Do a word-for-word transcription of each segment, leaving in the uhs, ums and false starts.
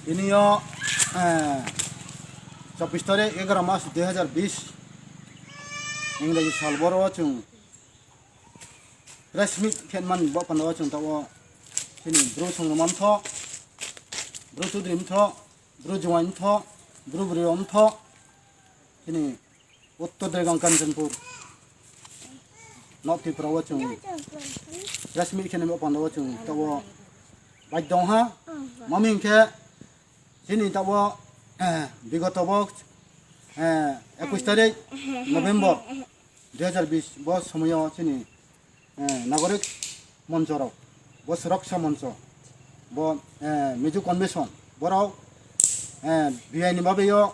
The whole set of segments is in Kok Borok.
Tini o, eh, chobbish tarik egaroh mas dui hazar bish, Ingreji sal boro o chwng press meet khe mani bo panda o chwng tabok chini bru songrwma mtho, bru chudri mtho, bru juwai mtho, bru bwrwi mtho, chini Uttor Dergang Kanchanpur, North Tripura o chwng press meet khe nai bo panda o chwng tabok baidong ha. Mami hwnkhe chini tabok, eh, bigoto bo, eh, ekush tarik November dui hazar bish bo somoyo chini, eh, nagorik monchorok, bo suraksa moncho, bo, eh, Mizo Convention, borok, eh, B I ni bagwi o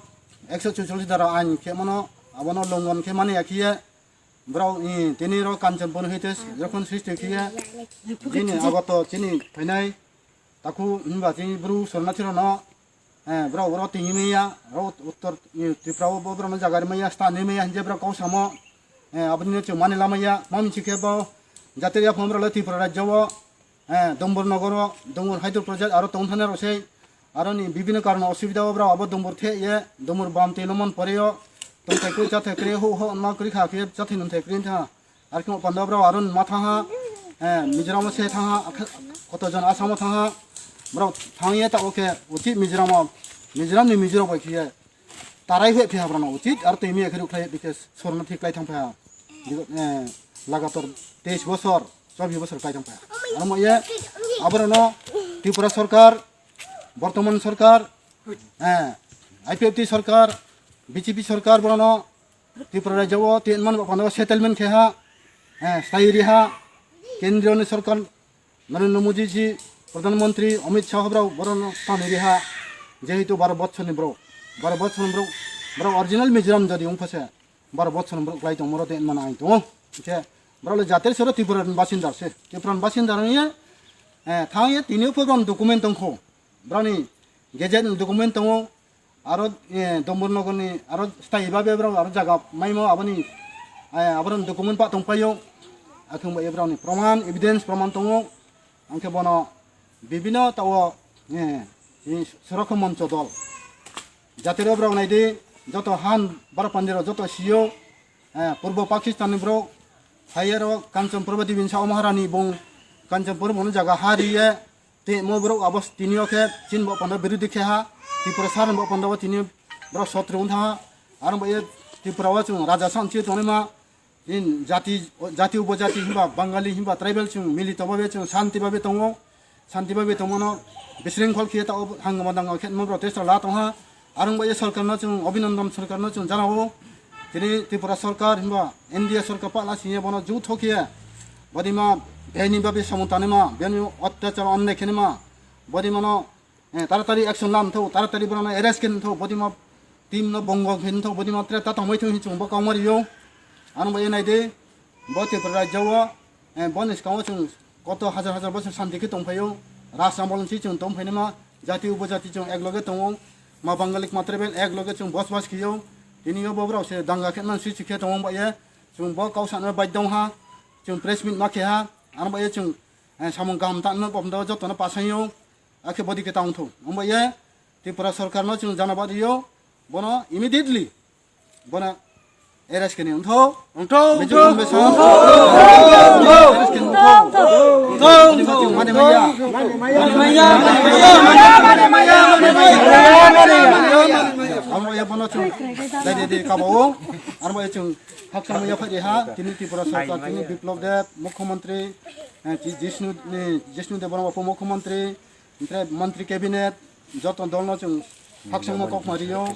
ekso chorchollis dara ain khe mano, abono longon khe mani ya khiye, borok, eh, tini ro Kanchanpur hite jokhon sristi khiye, chini agoto chini phainai, takhu hinba chini bru sornathi rokno, eh, borok oro tini maya, ro Uttor, eh, Tripura o bo borokno jaga rimaya, sta ni maya hinje borok kok samo, eh, aboni no chwng mani lamaya, ma misi khe bo jatiri yaphang borok le Tripura rajya o, eh, Dombor nogor o, Dombor hydro project aro tong thani rok sei, aro ni bibhinno karon osubida o borok abo Dombor the ye, Dombor bam twi lomon pore o, tongthai kri chathai kri ho ho ma kri kha khe chathai nung thai kri tha. Ar khe panda borok aro ma thang ha, eh, Mizoram o se thang ha, akhe koto jon Assam o thang ha, borok thang ye ta o khe uchi Mizoram o, Mizoram ni Mizoram bai khe tarai hwe phiya borok no uchit, ar twi miya khe rukhlai bikhe sorna thik lai thang phiya. Bigo-, eh, lagator teis bosor, chobbish bosor kai thang phiya. Aro mo ye, aborok no Tripura sorkar, bortoman sorkar, eh, I P F T sorkar, B J P sorkar borok no Tripura rajya o tin man bapano settlement khe ha, eh, sai ri ha, kendriyo ni sorkar Narendra Modi ji, Pradhan Mantri Amit Shah borok borok no thani ri ha, jehetu baro bochor ni borok, baro bochor ni borok, borok original Mizoram jadi wng pha se, baro bochor ni borok lai tong moro de mana ai tongo, khe borok le jatir sero Tripura ni basinda se, Tripura ni basinda rang ye, eh, thang ye tini pho document tong kho, borok ni gazette ni document tongo, aro, eh, Dombor nogor ni aro stai babe borok aro jaga maimo aboni, eh, aborok document pa tong paio. Athung bai borok ni proman, evidence proman tongo. Angkhe bono bibino tawo, eh, i surakha moncho dol. Jatiro borok naidi joto han bar pandiro joto siyo, eh, Purbo Pakistan ni borok. Hayero Kanchanpur badi binsa o Maharani bung Kanchanpur bono jaga ha riye. Tei mo borok abo tini o khe chini bo panda birodhi khe ha, Tripura sar bo panda o tini borok sotro wng tha ha. Aro bo ye Tripura o chwng raja san chi tongnai ma, in jati, jati upojati hinba Bangali hinba tribal chwng milito babe chwng shanti babe tongo, shanti babe tongmano bisringkhol khe ta o hangma dangma khe mo borok tesra la tong ha. Arong bai sorkar no chwng Abhinandan sorkar no chwng janao. Tini Tripura sorkar hinba N D A sorkar pala singye bono ju thokye. Bodima beni babi samung tanima, beni otyachar onne khenima. Bodima no, eh, taratari action lam tho, taratari bono arrest khen tho, bodima team no bongo khen tho, bodima tre ta tongbai tho hin chwng bo kangmari yo. Arong bai nai de. Bo Tripura rajya o, eh, boni swkango chwng koto hajar hajar bosor shanti khe tongphaio. Rajna bolong si chwng tongphainima, jati upojati chwng ek loge tongo. Ma Bangalik ma tribal ek loge chwng bosbas khio. Tini o bo borok se danga khe man swichi khe tongo bai ye. Chwng bo kau sana bai dong ha. Chwng press meet ma khe ha. Ano bai ye chwng, eh, samung kaham ta no pom do joto no pasaio. Akhe bodi khe ta ongtho. Ong bai ye Tripura sorkar no chwng jana ba rio. Bono immediately Bono arrest keni wngtho. Wngtho, Major wngtho. Convention. Wngtho, wngtho. Arrest keni wngtho. Wngtho, wngtho. Mane maya. Mane maya, mane maya, mane maya, mane maya. Amo ya bono chwng dai dai dai kabo. Amo ya chwng haksa maya phai ha. Tini Tripura sorkar, tini Biplab Deb, Mukhyamantri, eh, Ji-, Jishnu, ni, Jishnu Debbarma Upo Mukhyamantri, Ompore mantri cabinet joto dolno chwng hakchangma kokma rio.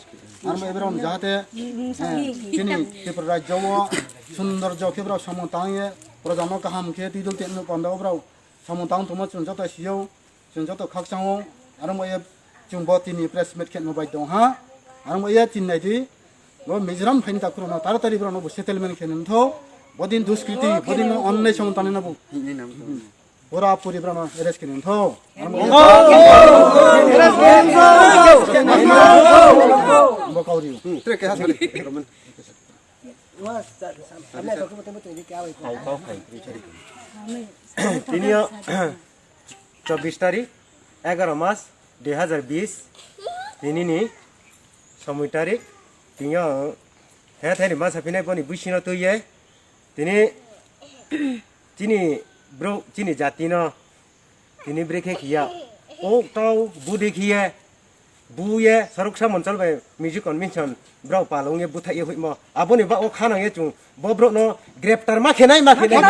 Armo ebrong jahate, eh, chini Tripura rajyo o sundor jokhe borok samung tangye, projano kaham khe twi dol tei panda o borok samung tang tongma chwng joto sio, chwng joto khakchango. Armo e chwng bo tini press meet khe no bai dong ha. Armo e chini naidi, bo Mizoram phaini takhurano taratari borokno bo settlement khe nang tho. Bodin duskriti, bodin onnai samung tangni nabo. Pura puri borokno arrest khe nang tho. Bo kauri. Tini o chobbish tarik, egaroh mas, Dui hazar bis, tinini somoi tarik, tini ang he thani masa phinai boni buisino twiye, tini chini bro, chini jatino, tini brekhe khiya, o tau budi khiye, buye, Sorok Samon Chol bai music convention, Brao pal wngye bwthaio hwimo. Aboni ba o khanangye chwng bo borokno greptar ma khenai, ma khenai.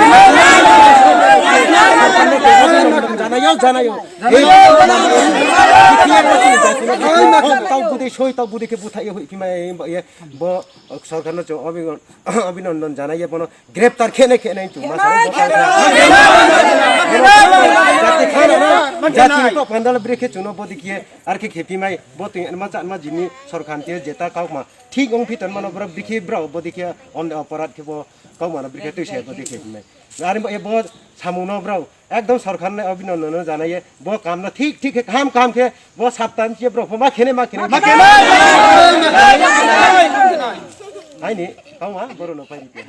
Janaio, janaio. Tau budi soi, tau budi khe bwthaio hwiphi ma ye bo sorkarno chwng obinondon janaiye bono greptar khenai, khenai chwng ma sa. Jati khanana, jati to pandal brekhe chwngno bodi khe ar khe khephi mai bo twi ma cha ma jini sorkar twi jeta kaukma. Thik wng phi ton mano borok bikhi brao bo dikhe on aparat khe bo kok mano bikhe twi se bo dikhe hinai. Ari bo e bo samung no brao ekdom sorkar ne abinondon no janai ye bo kam no thik thik khe kaham kaham khe bo saptan che brao pho ma khene ma khene. Ma khene. Aini kok ma boro no pai dikhe.